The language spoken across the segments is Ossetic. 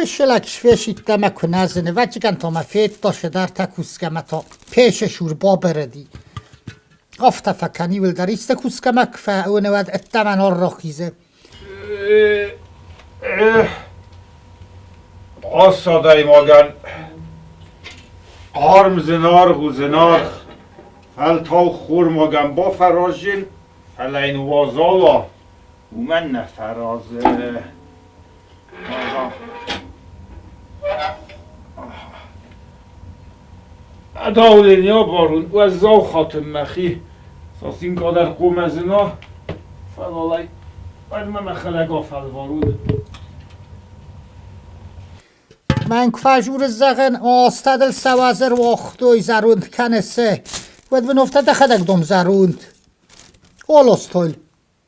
Вышелак швешиттама куназыны, вачигантома фетто шедарта кускамато пеше шур бобереди. Офта факани wildaриста кускамак фа унавад эттаман оррохизе. Ас адӕймагӕн хъарм зынаргъ у зынаргъ, фӕлтау хормагӕн бафӕразин, фӕлӕ йын уазал уа, уымӕн нӕ фӕразы. Давление барун уӕззау хатын мӕхи, Сасинка дӕр хъумӕ зына, фӕлӕ уӕдмӕ мӕхӕдӕг афӕлварун. Мӕнг фӕжуры зӕгъын, остадыл сауазӕр уагътой зӕронд кӕны цы, уӕд мын офтӕ дӕхӕдӕг дом зӕронд. Олостоль.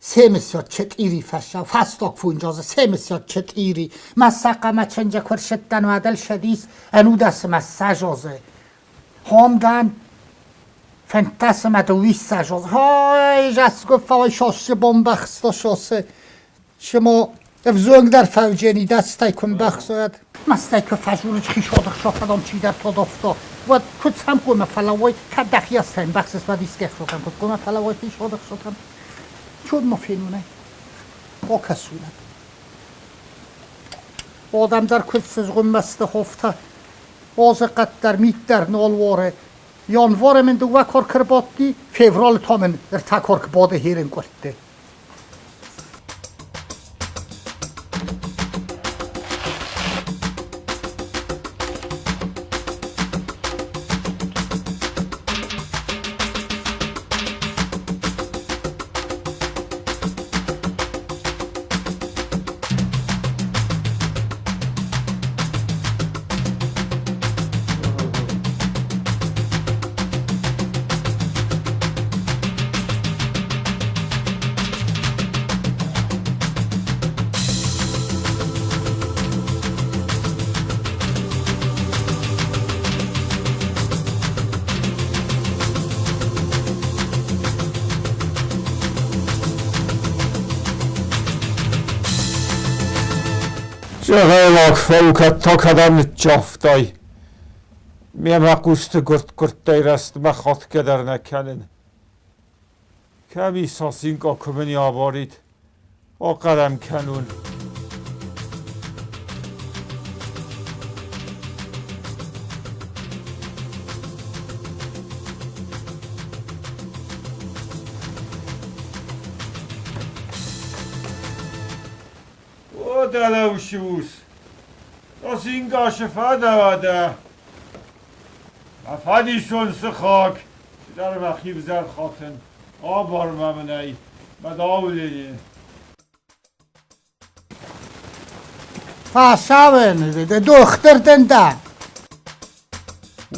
74 фӕсау, фӕстаг фунджазы 74. Масака маченджа куршеттан вадал шадис, анудас массажозе. Хомдан фентасма дуиссажозе. Хай, жасго фай шоссе бомбахсто шоссе. Шимо ӕвзонгдӕр фӕвджени дӕстӕй куы мбӕхсӕд. Мӕстӕй куы фӕжуры хишодых шофадом чидӕр тодофто. Уӕд куыд сӕм хъуамӕ фӕлӕууой, кӕд дӕхи астӕй мбӕхсыс, уӕд искӕй шотӕм куыд хъуамӕ фӕлӕууой хишодых шотӕм? Чуд ма фенунӕй, бакӕсунӕн. Адӕм дӕр куыд сызгъуыммӕ сты хофтӕ, азы къаддӕр мит дӕр нал уары. Январы мын дыууӕ корк ӕрбадти, февралы та мын ӕртӕ корк бады херынкъуырдты. Дзӕгъӕйлаг фӕу, кӕд та кӕдӕм ныццавтай. Мемӕ хъусты гуыртт-гуырттӕй рӕстмӕ хатгӕ дӕр нӕ кӕнын. Кӕм и Сасинкъа, куы мын абарид, ахъӕр ӕм кӕнон. О, дӕлӕ усы ус, Сасинкъа фӕдӕуадӕ. Мӕ фӕдисон сыхаг, цыдӕр мӕхи взӕр хатын, абар ма мын ӕй, мӕ давление. Фӕсавӕн, дохтыр дын дӕ.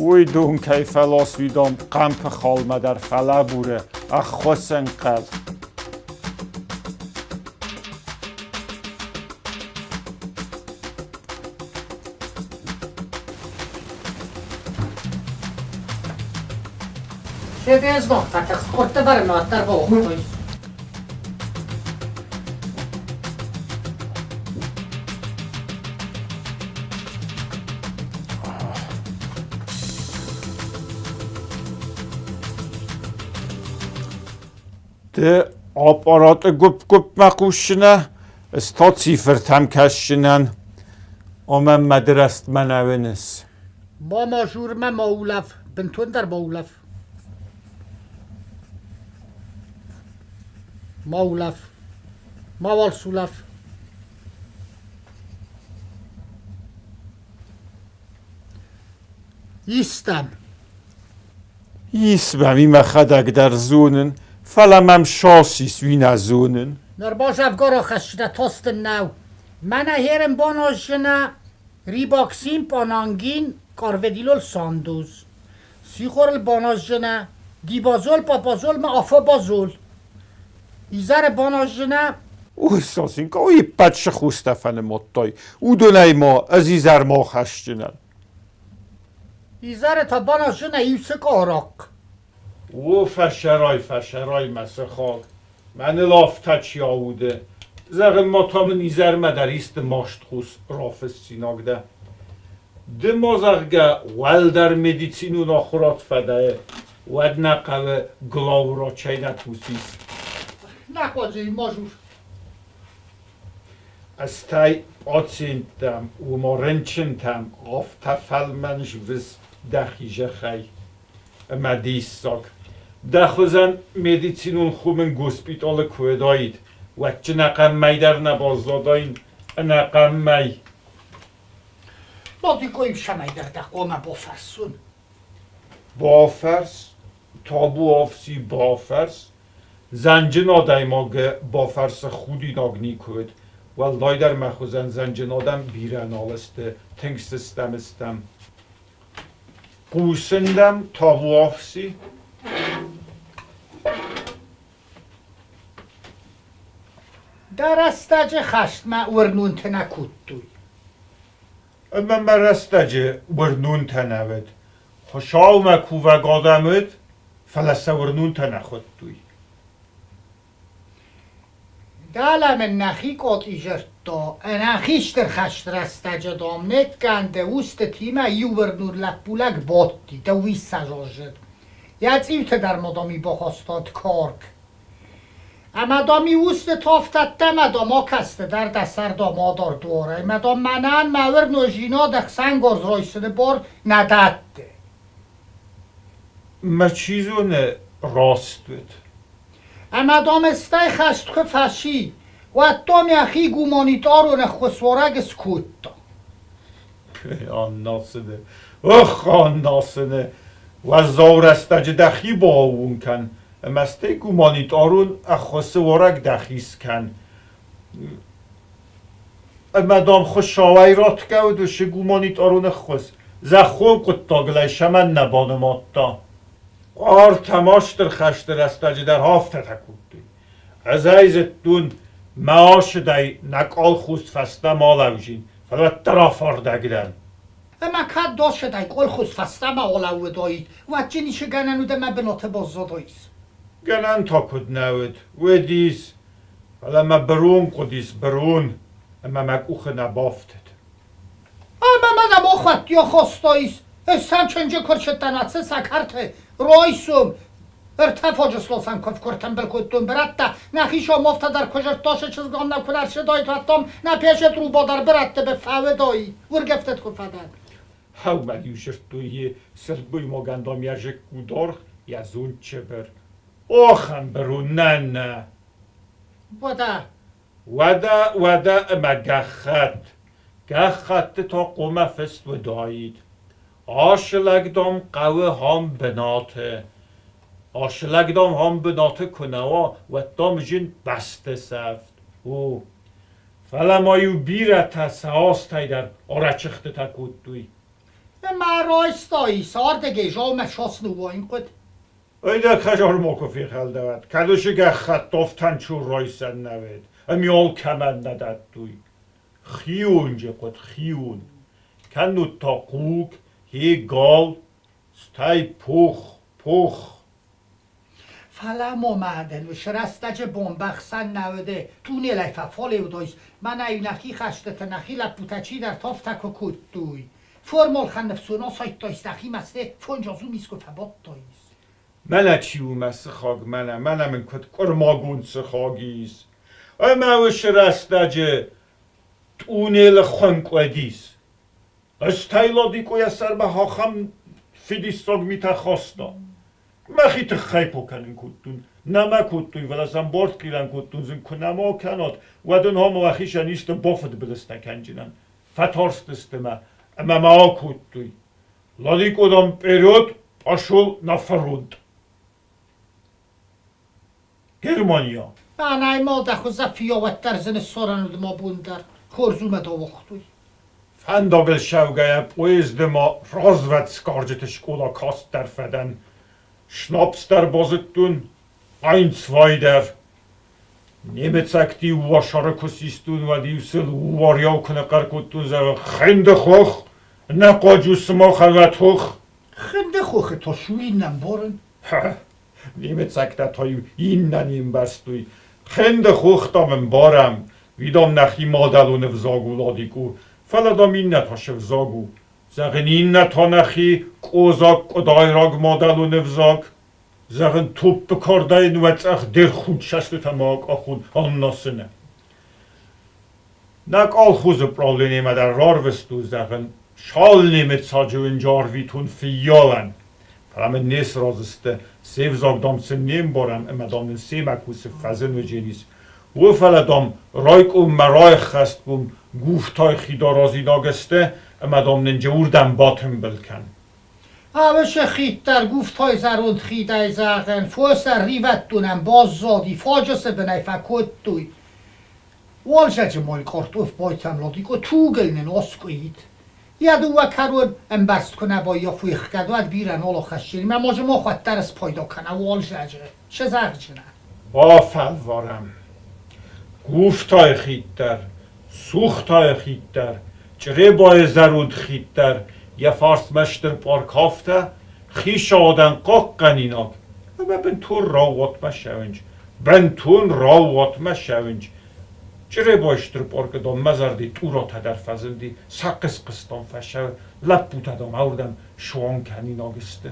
Уый дон кӕй фӕласуидон хъӕмпы халмӕ дӕр фӕлӕбуры ӕххуысӕнхъӕл. Шебездохтатах спорта барматтар боохтой. Ды аппараты гуыпп-гуыпмӕ хъусдзынӕ, ӕз та цифртӕм кӕсдзынӕн. Омӕ мӕ ды рӕстмӕ нӕ уыныс. Мама журмӕ ма улӕф, бынтондӕр ма улӕф. Ма улӕф. Мауал сулӕф. Истӕм. Ис мӕм и мӕхӕдӕг дӕр зонын, фӕлӕ мӕм шанс ис, уый нӕ зонын. Ныр базӕвгар ахӕсджытӕ тостын нӕу. Мӕнӕ херын баназджына Рибоксин, Панангин, Карведилол Сандуз. Сихорыл баназджына Дибазол, Папазол ма Афобазол. Изӕры баназджына Ой, Сосинка, ой, ӕппӕт сыхустӕ фӕнымадтай. Уыдонӕй ма ӕз изӕрмӕ ахӕсджынӕн. Изӕры та баназджына иу сыкъа арахъхъ. О, фӕсӕрай, фӕсӕрай, мӕ сыхаг, мӕныл афтӕ чи ауды. Зӕгъын ма та мын изӕрмӕ дӕр исты мастхъус рафыссинаг дӕ. Ды ма, зӕгъгӕ, уӕлдӕр медицинон ахуырад фӕдӕ, уӕд нӕ хъӕуы главврачӕй нӕ кусис. Нӕ хъуаджы мажур. Стӕй пациенттӕм, уыма рынчынтӕм афтӕ фӕлмӕн звыз дӕхи зӕххӕй. Ӕмӕ диссаг, дӕ хуызӕн медицинон хумын госпиталы куы уыдаид, уӕд чын ӕнӕхъӕн мӕй дӕр нӕ баззадаин, ӕнӕхъӕн мӕй. Ладикъойы цӕмӕйдӕр дӕ хъуамӕ бафӕрсон. Бафӕрс, табуафси бафӕрс, Зӕнджын адӕймагы бафӕрсы худинаг никуы уыд, уӕлдайдӕр мӕ хуызӕн зӕнджын адӕм бирӕ нал сты, тынг сыстӕм стӕм. Хъусын дӕм, табуафси. Дӕ рӕстӕджы хӕстмӕ уырнунтӕ нӕ кодтой. Ӕмӕ мӕ рӕстӕджы уырнунтӕ нӕ уыд. Хуыцаумӕ кувӕг адӕм уыд, фӕлӕ сӕ уырнунтӕ нӕ хуыдтой. Дӕлӕ мын нӕхи къотъизӕрдта, ӕнӕхи стыр хӕсты рӕстӕджы, дам, некканды устытимӕ иу уырнур лӕппулӕг бадти, дыууиссӕдз Йӕ цъиутӕ дӕр ма, дам, бахастат карк. Ӕмӕ, дам, устыты афтӕдтӕ ӕмӕ, дам, акӕсты дӕр дӕ сӕр, дам, адар дуарӕй, ӕмӕ, дам, мӕнӕн мӕ уырнуздзинад ӕхсӕнгарз райсыны бар нӕ дӕтты. Мӕ чи зоны, раст уыд. Ӕмӕ, дам, стӕй хӕст куы фӕци, уӕд, дам, йӕхи гуманитарон ӕххуысуарӕг скодта. Аннасыны, ох, аннасыны! Уӕззау рӕстӕджы дӕхи бааууон кӕн, ӕмӕ стӕй гуманитарон ӕххуысы уарӕг дӕхи скӕн. Ӕмӕ, дам, Хуыцауӕй ратгӕ уыд уыцы гуманитарон ӕххуыс, зӕххон хъуыддагыл ӕй цӕмӕн нӕ банымадта. Ӕртӕ стыр хӕсты рӕстӕджы дӕр афтӕтӕ кодтой. Ӕз ӕй зыдтон, мӕ ацыдӕй нӕ колхоз фӕстӕмӕ алӕузин, фӕлӕ уӕддӕр афардӕг дӕн. Ӕмӕ кӕд досыдӕй колхоз фӕстӕмӕ алӕууыдаид, уӕд ын ницы гӕнӕн уыд ӕмӕ бынаты баззадаис? Гӕнӕн та куыд нӕ уыд, уыдис, фӕлӕ мӕ бырон хъуыдис, бырон, ӕмӕ мӕ къухы нӕ бафтыд. Ӕмӕ мӕнӕ мохуӕтти ахастаис, ӕз сӕм чынджы куы рцыдтӕн ацы сӕкӕрты, райсом ӕртӕ фоджыслосӕн куыв куы ртымбыл кодтон бырӕттӕ, нӕхи сомофтӕ дӕр куы зыдта, сы чызгон нӕ куы ӕрцыдаид, уӕддам нӕ песы труба дӕр бырӕтты быффӕуыдаид, уыргӕфтыд куы фӕдӕн. Хӕумӕ-иу дзырдтой сылгоймагӕн, дам, йӕ зыкку даргъ, йӕ зонд чыбыр. Охӕн быру, нӕ-нӕ! Уӕдӕ? Уӕдӕ, уӕдӕ ӕмӕ гӕххӕтт. Гӕххӕтты та хъуамӕ фыст уыдаид. Ацы лӕг, дам, хъӕуы хам бынаты. Ацы лӕг, дам, хам бынаты куы нӕ уа, уӕд, дам, зын бӕсты сӕфт у. Фӕлӕ ма-иу бирӕтӕ сӕ азтӕй дӕр арӕчыхтытӕ кодтой. Ӕмӕ райстай цардӕгӕй залмӕ сосныууайын хъуыд. Ӕдӕ казарма куы фехӕлдӕуӕд, кӕд уыцы гӕххӕтт офтанчур райсӕн нӕ уыд, ӕми алкӕмӕн нӕ дӕттуй. Хионджы хъуыд, хион. Кӕннод та хъуг, хе гал, стӕй пух, пух. Фӕлӕ мо мадӕн уыцы рӕстӕджы бомбӕхсӕн нӕ уыди, туннелӕй фӕфале уыдойс, мӕнӕ-иу нӕхи хӕстыты нӕхи лӕппутӕ чидӕр тофтӕ куы кодтой. Формолхӕн ныфсон асайдтайс дӕхи мӕсты, фонджазу мискуы фӕбадтаис. Мӕнӕ чи у мӕ сыхаг, мӕнӕ, мӕнӕ мын куыд къуырмагонд сыхаг ис. Ӕмӕ уыцы рӕстӕджы тъунелы хуынкъ уыдис. Стӕй Ладикъо йӕ сӕрмӕ ахӕм фидиссаг митӕ хаста. Мӕхи тыххӕй ку кӕнын кодтон, нӕ мӕ кодтой, фӕлӕ сӕм бортхъирӕн кодтон, зын куы нӕма кӕнат, уӕд ын ам уӕхицӕн исты бафыдбылызтӕ кӕнджынӕн. Фӕтарстысты мӕ ӕмӕ мӕ акодтой. Ладикъо, дам, вперед, пошел на фронт. Германия. Мӕнӕй ма дӕ хуызӕн фиййау уӕддӕр зын ссарӕн уыд мӕ бон дӕр. Хорз у мӕ дауыгътой. Фӕндагыл ссӕугӕйӕ поезды ма развӕдсгарджыты скъола каст дӕр фӕдӕн. Шнапс дӕр базыдтон, ein, zwei дӕр. Немыцӕгты-иу уасары куы систон, уӕд-иу сыл уариау куы ныхъхъӕр кодтон, зӕгъы, Хынды хох, нӕ хъуаджы сымах ӕвӕд хох. Хынды хохы та суи нӕ мбарын. Немыцӕгтӕ та-иу иннӕ не мбӕрстой. Хынды хох, дам, ӕмбарӕм. Уый, дам, нӕхи мадӕлон ӕвзаг у, Ладикъо, фӕлӕ, дам, иннӕтӕ се взаг у. Зӕгъын, иннӕтӕ нӕхи къозаг къуыдайраг мадӕлон ӕвзаг. Зӕгъын, топпы кардӕй уӕ цъӕх де рхуд сӕстытӕ ма акъахон Аннасыны. Нӕ колхозы правленимӕ дӕр рарвыстон, зӕгъын, шал немыцаджы уынджы арвитон фыййауӕн. Фӕлӕ мын не сразы сты, се взаг, дам, сын не мбарӕм ӕмӕ, дам, нын семӕ кусы фӕзын уыдженис. О, фӕлӕ, дам, райкоммӕ райххӕстгом гуфтӕй хидаразинаг сты ӕмӕ, дам, нын уырдӕм батымбыл кӕн. Ӕвӕсе хиддӕр гуфтӕй зӕронд хидӕй зӕгъӕн, фосӕ ривӕддонӕн баззади, фаджысы бынӕй фӕкодтой. Уалдзӕджы мой картоф байтӕм Ладикъо тугыл нын аскъуыид. Йӕ дыууӕ кӕрон ӕмбӕрзт куы нӕ баййафой ӕхгӕд, уӕд бирӕ нал ахӕссын ӕмӕ ма махуӕддӕр спайда кӕна уалдзӕджы. Цы зӕгъдзынӕ? Бафӕлварӕм. Гуфтайы хиддӕр, Сухтайы хиддӕр, Чъребайы зӕронд хиддӕр йӕ фарсмӕ стыр пъаркафтӕ, хицауадӕн хъахъхъӕнинаг ӕмӕ бынтон раууатмӕ ссӕуынч, бынтон раууатмӕ ссӕуынч. Чъребайы стыр пъаркы дам мӕ зӕрди тъуратӕ дӕр фӕзынди, сӕ хъыс-хъыс дам фӕсӕуы, лӕппутӕ дам ӕуырдӕм суанг кӕнинаг сты.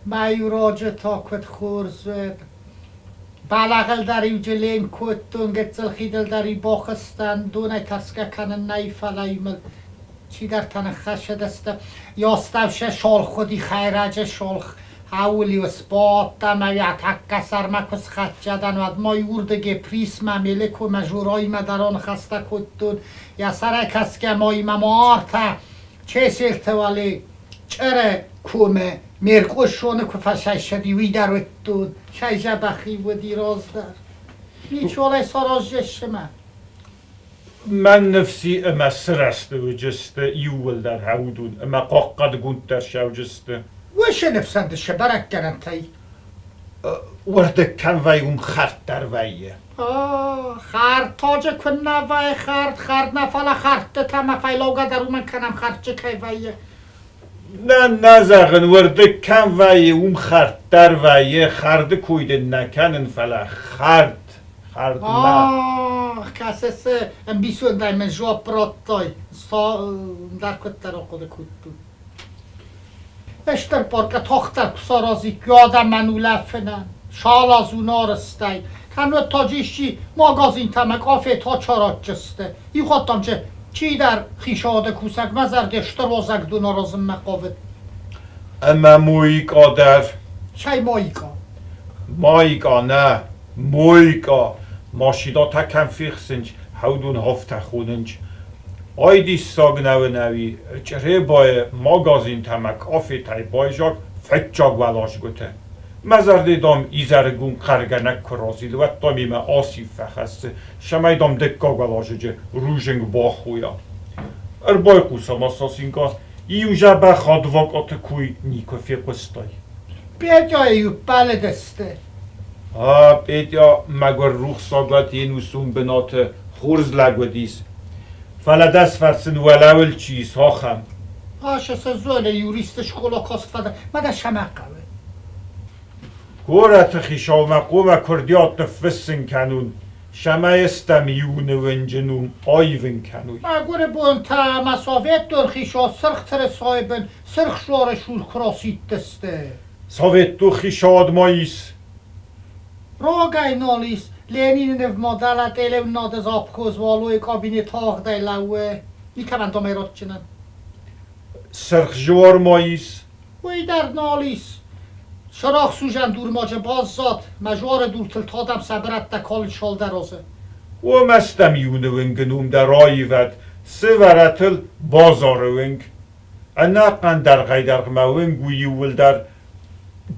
Мӕ иу раджы та куыд хорз уыд. Бӕлӕгъыл дӕр-иу ленк кодтон, гыццыл хидыл дӕр-иу бахызтӕн, донӕй тӕрсгӕ кӕнын нӕй, фӕлӕ-иу мыл чидӕртӕ ныххӕссыдысты. Йостав сӕ сӕлх уыди, хӕйрӕджы сӕлх. Ауыл-иу сбадт ӕмӕ йӕ тӕккӕ сӕрмӕ куы схӕццӕ дӕн, уӕд ма иуырдыгӕй Присмӕ, Мелекомӕ, Журоймӕ дӕр аныхӕстӕ кодтон. Йӕ сӕрӕй кӕсгӕ ма имӕ ма ӕртӕ Чеселты уӕле чъыры комы ме ркъуссоны куы фӕцӕйцыди, уый дӕр уыдтон, цӕй дзӕбӕх-иу уыди раздӕр. Ничолӕй сараздзысты-мӕ. Мӕн ныфси ӕмӕ сырӕзты уыдысты иууылдӕр аудун ӕмӕ хъахъхъӕдгонддӕр сӕуджысты. Уыцы ныфсӕнды сӕ бӕрӕггӕнӕнтӕй. Уырдыг кӕм вӕййы, уым хӕрд дӕр вӕййы. Хӕрд таджы куыннӕ вӕййы хӕрд, хӕрд нӕ, фӕлӕ хӕрдтытӕ ӕмӕ фӕйлаугӕ дӕр уымӕн кӕнӕм, хӕрдджы кӕй вӕййы. Нӕ, нӕ зӕгъын, уырдыг кӕм вӕййы, уым хӕрд дӕр вӕййы, хӕрды кой дын нӕ кӕнын, фӕлӕ хӕрд, хӕрдмӕ. Ах, кӕсыс, ӕмбисондӕй мын жуапп радтай, дӕр куыддӕр ахъуыды кодтон. Стыр паркы тагъддӕр куы саразиккой адӕмӕн улӕфынӕн, салазун арӕзтӕй, кӕннод та исчи магазинтӕ ӕмӕ къафетӕ саразджысты. Иухатт дам чидӕр хицауады кусӕг мӕ зӕрде стыр уазӕгдон аразынмӕ хъавыд. Ӕмӕ Моикъа дӕр. Цӕй Моикъа? Моикъа нӕ, Моикъа. Машинӕтӕ кӕм фехсынц, хӕудон афтӕ хонынц. Ай диссаг нӕу ӕнӕуи, Чъребайы магазинтӕ ӕмӕ къафетӕй байзаг фыццаг уӕлазгуыты. Мӕ зӕрде, дам, изӕрыгон хъӕргӕнӕг куы разилы, уӕд, дам, имӕ асив фӕхӕссы, цӕмӕй, дам, дыккаг уӕлазыджы рудзынг бахойа. Ӕрбайхъусӕм Асасинка, иу дзӕбӕх адвокаты кой никуы фехъуыстай. Петяйы ӕппӕлыдысты. А, Петя, мӕгуыр рухсагуат йе нусон бынаты хорз лӕг уыдис. Фӕлӕ дӕ сфӕрсын уӕлӕуыл чи ис, ахӕм. Аща сӕ зоны, юристы скъола каст фӕдӕ, ма дӕ цӕмӕ хъӕуы? Горӕты хицаумӕ хъуамӕ куырдиат ныффыссын кӕнон, цӕмӕй стӕм иу нывӕнджын ном аивын кӕной. Мӕгуыры бонтӕ ӕмӕ советон хицау сырх тырысайы бын сырх жоры сур куы расидтысты. Советон хицауад ма ис? Рогӕй нал ис. Ленины ныв ма дӕлӕ телеуынады завхоз Валойы кабинет тагъдӕй лӕууы. Никӕмӕн дам ӕй ратджынӕн. Сырх жор ма ис? Уый дӕр нал ис. Сырах сузӕн дурмаджы баззад, мӕ жуары дуртыл тадӕм сӕ бырӕттӕ калын шалдӕразы. Уымӕ стӕм иуны уынг ном дӕр аивад, сывӕрӕтыл базары уынг. Ӕнӕхъӕн дӕргъӕй-дӕргъмӕ уынг у иууылдӕр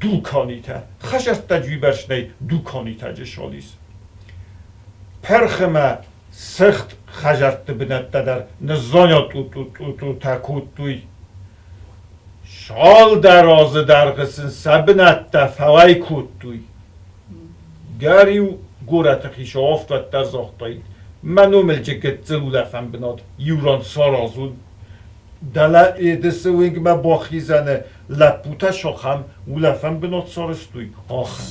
дуканитӕ, хӕсӕрттӕ уыйбӕрц нӕй дуканитӕ джысол ис. Пырхымӕ сыгъд хӕдзӕртты бынӕттӕ дӕр ныззоня тъутъутъутъутӕ кодтой. Цалдӕр азы дӕргъы сын сӕ бынӕттӕ фӕуӕй кодтой. Гӕр-иу горӕты хицау афтӕ дӕр загътаид, мӕ номыл гыццыл улӕфӕн бынат иу ран саразон. Дӕлӕ Едысы уынгмӕ бахизӕны лӕппутӕ сахӕм улӕфӕн бынат сарӕзтой, ахӕм.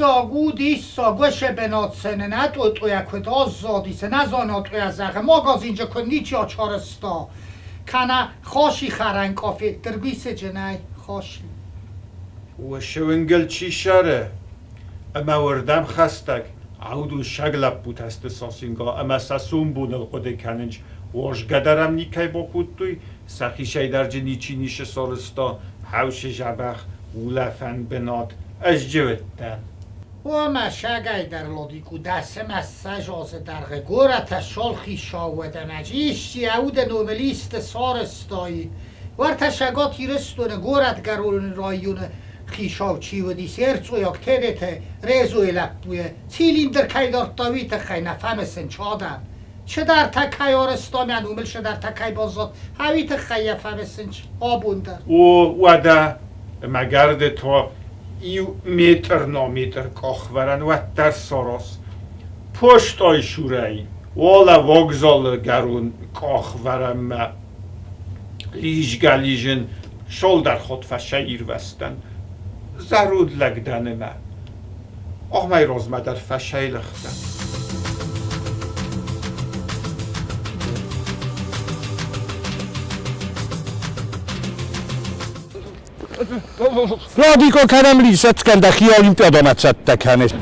Диссаг у, диссаг, уӕсӕбӕнацӕнӕн ӕтъотъойӕ куыд аззадис, ӕнӕзанатъойӕ зӕгъы, магазинджы куыд ничи ачарызта, кӕнӕ хаши хӕрӕн къафет дыргуисыджынӕй хаши. Уӕсӕуынгыл чи сӕры, ӕмӕ уырдӕм хӕстӕг ӕвдусӕг лӕппутӕ сты Сосинга ӕмӕ сӕ сомбоныл хъуыды кӕнынц, уозгӕ дӕр ӕм никӕй бакодтой, сӕхицӕй дӕр дзы ничи ницы сарӕзта, хӕусы дзӕбӕх улӕфӕн бынат, ӕз дзы уыдтӕн. Омӕ сагӕйдӕр Лодику 10 ӕмӕ 20 азы дӕргъы горӕты шолхисауӕд ӕмӕ исчи ӕуды номыл исты сарӕзтаид. Уӕртӕ Цӕгат Ирыстоны горӕтгӕрон районы хицау чи уыдис, Ерцъойаг Теветы Резойы лӕппуйы цилиндр кӕй дардта, уый тыххӕй нӕ фӕмысын адӕм. Чидӕртӕ кӕй арӕзта мӕ номыл чидӕртӕ кӕй баззад, уый тыххӕй йӕ фӕмысын абон дӕр. О, уӕдӕ мӕ гӕрды та иу метр на метр къахвӕрӕн уӕддӕр сараз. Постайы сурӕй уалӕ вокзалы гӕрон къахвӕрӕнмӕ лизгӕ-лизын цалдӕр хатт фӕсӕйирвӕзтӕн. Зӕронд лӕг дӕн ӕмӕ амӕй размӕ дӕр фӕсӕйлыгътӕн. Владико, кӕдӕм лидзыс, ӕцгӕн дӕхи Олимпиадӕмӕ цӕттӕ кӕныс?